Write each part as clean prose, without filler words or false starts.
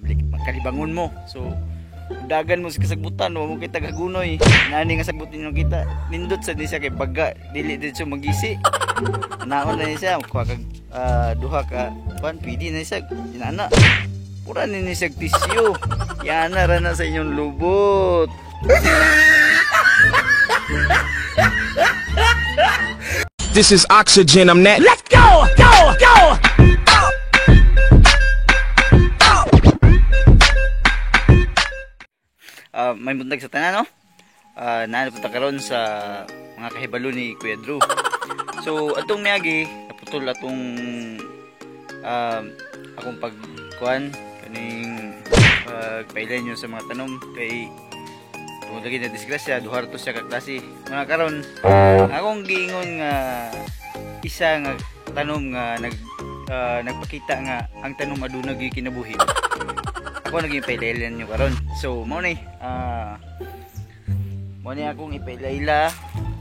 Makalibangon mo. So dagan mo sa kasagbutan, wa mo kita kagunoy. Nani nga sagbot ninyo kita. Nindot sa di siya kay baga, dili dito magisi. Naon na ni siya, kuha kag duha ka pan, pwede na siya inana. Pura ni siya tissue. Yana ra na sa inyong lubot. This is oxygen, I'm that. Let's go! Go! Go! May buntag sa tanan, no? Naa punta karon sa mga kahibalo ni Kuya Drew. So atong miagi naputol atong akong pagkuan kaning pagpailan nyo sa mga tanom kay tungod lagi na disgrasya, duha ra to siya ka klase. Mga karon akong giingon nga isa nga tanom nga nagpakita nga ang tanom aduna gyud kinabuhi. Ako naging ipailaylan nyo karon. So mao ni mao ni akong ipailayla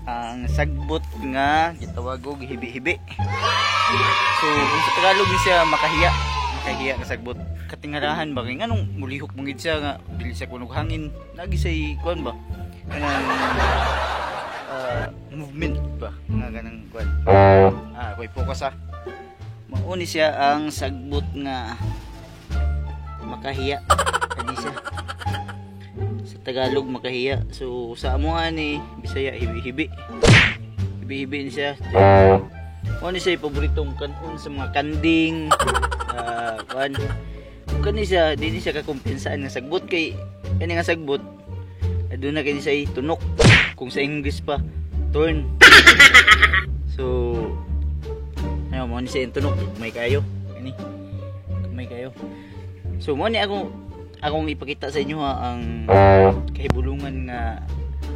ang sagbot nga gitawag og hibi-hibi. So kung sa Tagalog ni siya makahiya, makahiya nga sagbot. Katingalahan ba kay nganong mulihok man gid siya nga dili siya kunog hangin. Lagi say kuan ba? Kanang movement ba nga ganang kuan. Ako'y focus ha. Mao ni siya ang sagbot nga makahiya. Kani siya. Sa Tagalog makahiya. So sa amuha ni Bisaya hibi-hibi. Hibi-hibi ni siya. Mao ni siya paboritong kanon sa mga kanding. Kuan. Kani siya di ni siya kakumpensaan nga sagbot kay kani nga sagbot aduna kani siya tunok, kung sa English pa turn. So ayo mao ni siya tunok, may kayo kani. May kayo. So mo ni akong ipakita sa inyo ha, ang kahibulungan nga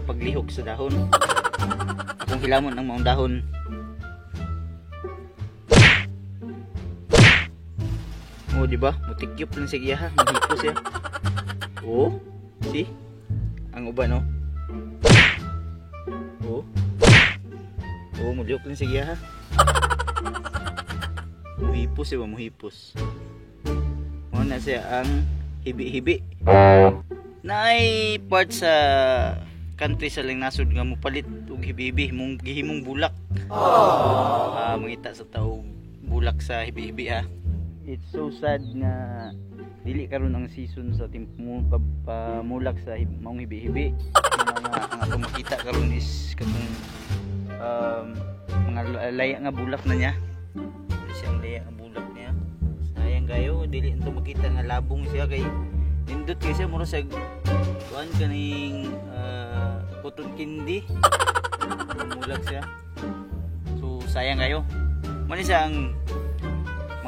paglihok sa dahon. Akong hilamon ang maong dahon. Oh, di ba? Mutikyop lang siya ha, mahipo siya. Oh, see? Ang uban, no? Oh. Oh, mulihok lang siya ha. Muhipos siya ba, muhipos. Mao na siya ang hibi-hibi. Naay part sa country sa Langnasod nga mopalit og hibi-hibi, mong gihimong bulak. Mangita sa tao bulak sa hibi-hibi ha. It's so sad nga dili karon ang season sa pamulak sa maong hibi-hibi. Mga ang atong makita karon is katong mga laya nga bulak na niya. Siyang laya nga bulak niya. Sayang kayo dili nito makita nga labong siya kay nindot kay siya mura sa kuan kaning cotton candy. Mulak siya. So sayang kayo. Mao ni siya ang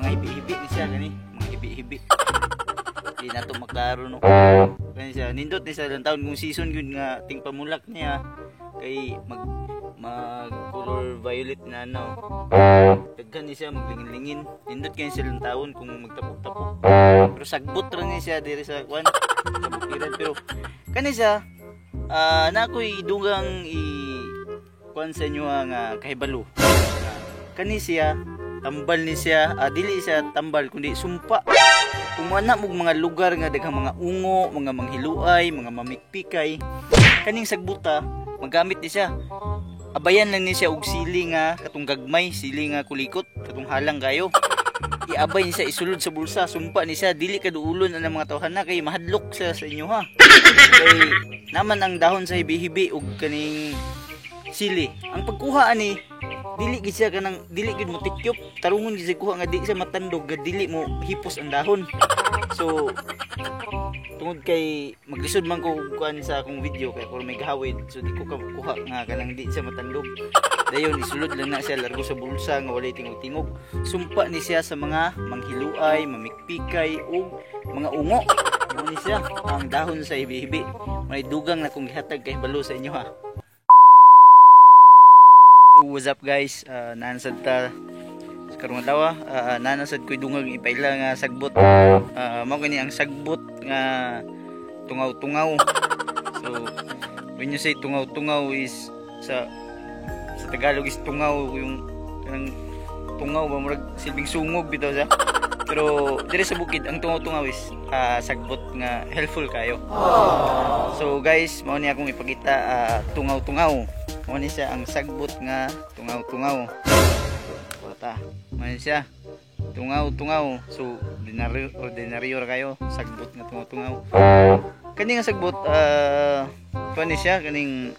mga hibi-hibi ni siya kani, mga hibi-hibi. Di na to maklaro no. Kani siya nindot ni siya lang taon kung season gyud nga ting pamulak niya kay mag color violet na no. Daghan ni siya maglingin-lingin. Nindot kay siya lang taon kung magtapok-tapok. Pero sagbot ra ni siya diri sa kuan sa bukiran pero kani siya na ako'y dugang i kuan sa inyo nga kahibalo. Kani siya tambal ni siya, dili siya tambal kundi sumpa. Kung ana mog mga lugar nga daghang mga ungo, mga manghiluay, mga mamikpikay, kaning sagbuta magamit ni siya. Abayan lang ni siya og sili nga katong gagmay, sili nga kulikot, katong halang kayo. Iabay ni siya isulod sa bulsa, sumpa ni siya, dili kaduulon ang mga tawhan na kay mahadlok siya sa inyo ha. Kay naman ang dahon sa hibi-hibi og kaning sili. Ang pagkuha ani dili gid siya kanang dili gid mo tikyop, tarungon gid siya kuha nga di siya matandog, nga dili mo hipos ang dahon. So tungod kay maglisod man ko kuan sa akong video kay ako may gahawid, so di ko kuha nga kanang di siya matandog. Dayon isulod lang na siya largo sa bulsa nga walay tingog-tingog. Sumpa ni siya sa mga manghiluay, mamikpikay ug mga ungo. Mao ni siya ang dahon sa hibi-hibi. May dugang na kong gihatag kay balo sa inyo ha. So what's up guys, nanasad ta sa karong adlaw, nanasad ko'y dungag ipaila nga sagbot. Mao kini ang sagbot nga tungaw-tungaw. So when you say tungaw-tungaw is sa Tagalog is tungaw, yung kanang tungaw ba murag silbing sungog bitaw siya. Pero dire sa bukid ang tungaw-tungaw is sagbot nga helpful kayo. So guys, mao ni akong ipakita, tungaw-tungaw. Mao ni siya ang sagbot nga tungaw-tungaw. Wata, mao ni siya. Tungaw-tungaw. So ordinaryo, ordinaryo ra kayo sagbot nga tungaw-tungaw. Kani nga sagbot, kuan ni siya, kaning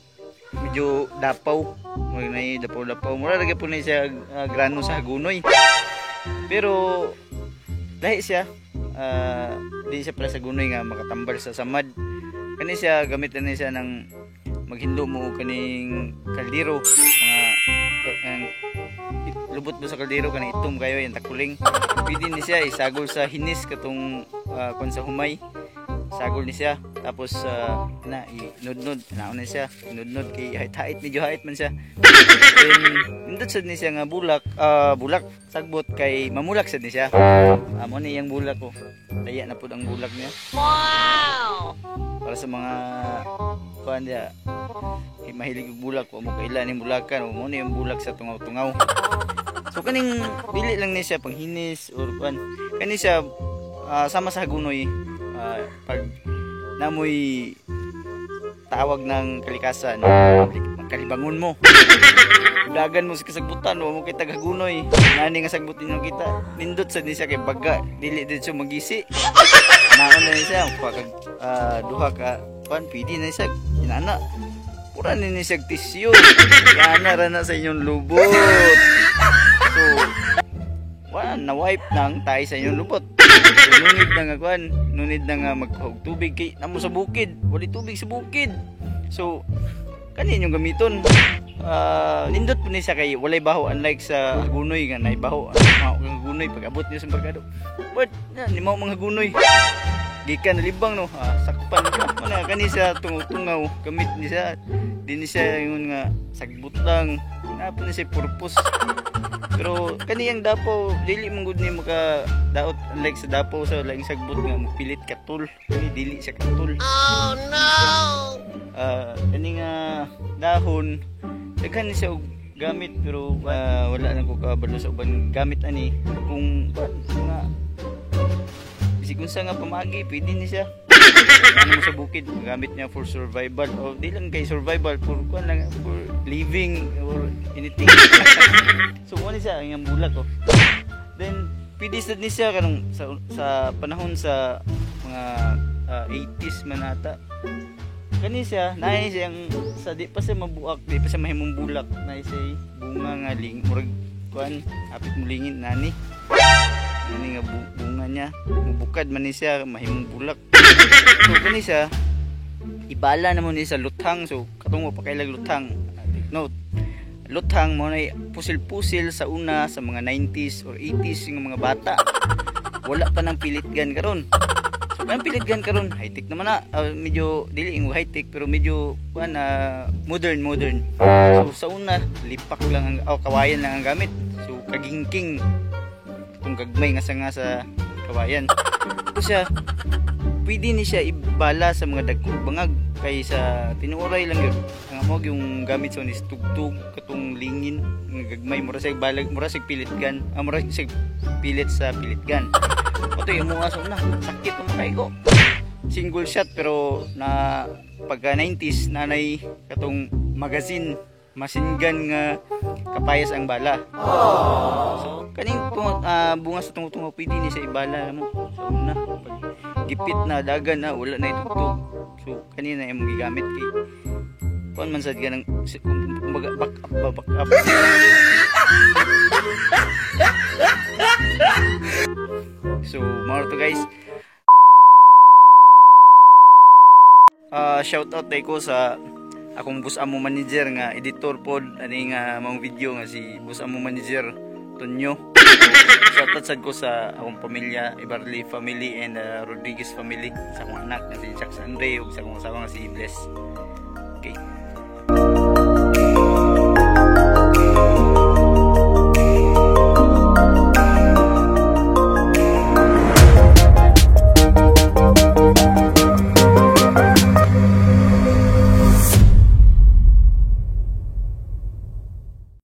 medyo dapaw. Mura na dapaw-dapaw. Mura ra gyud ni siya grano sa hagunoy. Pero lahi siya, di siya pala sa gunoy nga makatambal sa samad. Kani siya gamit na ni siya ng maghinlo mo kaning kaldero, mga ang lubot mo sa kaldero kaning itom kayo yung takuling. Pwede ni siya isagol sa hinis katong kon sa humay. Sagol ni siya tapos na inudnod naon na siya inudnod kay hait-hait, medyo hait man siya. Then nindot sad ni siya nga bulak, bulak sagbot kay mamulak sad ni siya. Mo ni iyang bulak ko. Daya na pud ang bulak niya. Wow! Para sa mga kuan dia mahilig og bulak, wa mo kaila ning bulakan, mo ni ang bulak sa tungaw-tungaw. So kaning dili lang ni siya panghinis or kuan. Kani siya sama sa hagunoy, pag namoy tawag ng kalikasan, kalibangon mo. Dagan mo sa kasagbutan, wa mo kay tagagunoy. Nani nga sagbot ninyo kita. Nindot sad ni siya kay baga, dili dito magisi. Naon na ni siya pag duha ka kuan, pwede na siya inana. Pura ni siya tisyo. Yana ra na sa inyong lubot. So, wala na wipe nang tayo sa inyong lubot. So, nunid na nga kuan, nunid na nga magkuhog tubig kay namo sa bukid, wali tubig sa bukid. So, kanin yung gamiton. Nindot po ni siya kay walay baho, unlike sa hagunoy nga nay baho. Ang hagunoy pag abot niyo sa barkado. But na ni mao mga hagunoy. Gikan nalibang no, sakpan ka. Wala kani siya tungaw-tungaw, gamit ni siya. Di ni siya ingon nga sagbot lang. Naa po ni siya purpose. Pero kaniyang dapaw dili man gud ni maka daot, unlike sa dapaw sa laing sagbot nga mopilit katul. Kani dili siya katul. Oh no. Kani nga dahon daghan ni siya og gamit pero wala na ko kabalo sa uban gamit ani kung nga bisig unsa nga pamagi pwede ni siya. Ano mo sa bukid gamit niya for survival o di lang kay survival, for kuan lang, for living or anything. So mo ni siya ang bulak ko. Then pwede sad ni siya kanang sa panahon sa mga 80s man ata. Kani siya, naay siyang sa di pa siya mabuak, di pa siya mahimong bulak, naay siya bunga nga ling murag kuan, hapit mo lingin nani. Nani nga bunga niya, mubukad man ni siya mahimong bulak. So kani siya ibala na mo ni sa luthang, so katong wa pa kailag luthang. Take note. Luthang mo nay pusil-pusil sa una sa mga 90s or 80s yung mga bata. Wala pa nang pilit gun karon. So ang pilit gun karon high-tech naman na, medyo dili ing high-tech pero medyo kuan modern. So sa una lipak lang ang kawayan lang ang gamit. So kagingking kung gagmay nga sa kawayan. So siya pwede ni siya ibala sa mga dagkong bangag kay sa tinuoray lang yun. Ang amog yung gamit sa ni tugtog katong lingin nga gagmay mura sa balag, mura sa pilit gun, mura sa pilit sa pilit gun. Oto yung mga sa una, sakit mo kay ko. Single shot pero na pagka 90s nanay katong magazine machine gun nga kapayas ang bala. So kaning bunga sa tungo-tungo pwede ni siya ibala mo sa una pag gipit na dagan na wala na itugtog. So kanina imong gigamit kay kuan man sad ka ng kumbaga back up ba, back up. So mao to guys. Shout out day ko sa akong bus amo manager nga editor pod ani nga maong video nga si bus amo manager Tonyo. Shout out sad ko sa akong pamilya, Ibarli family and Rodriguez family, sa akong anak nga si Jax Andre ug sa akong asawa nga si Bless.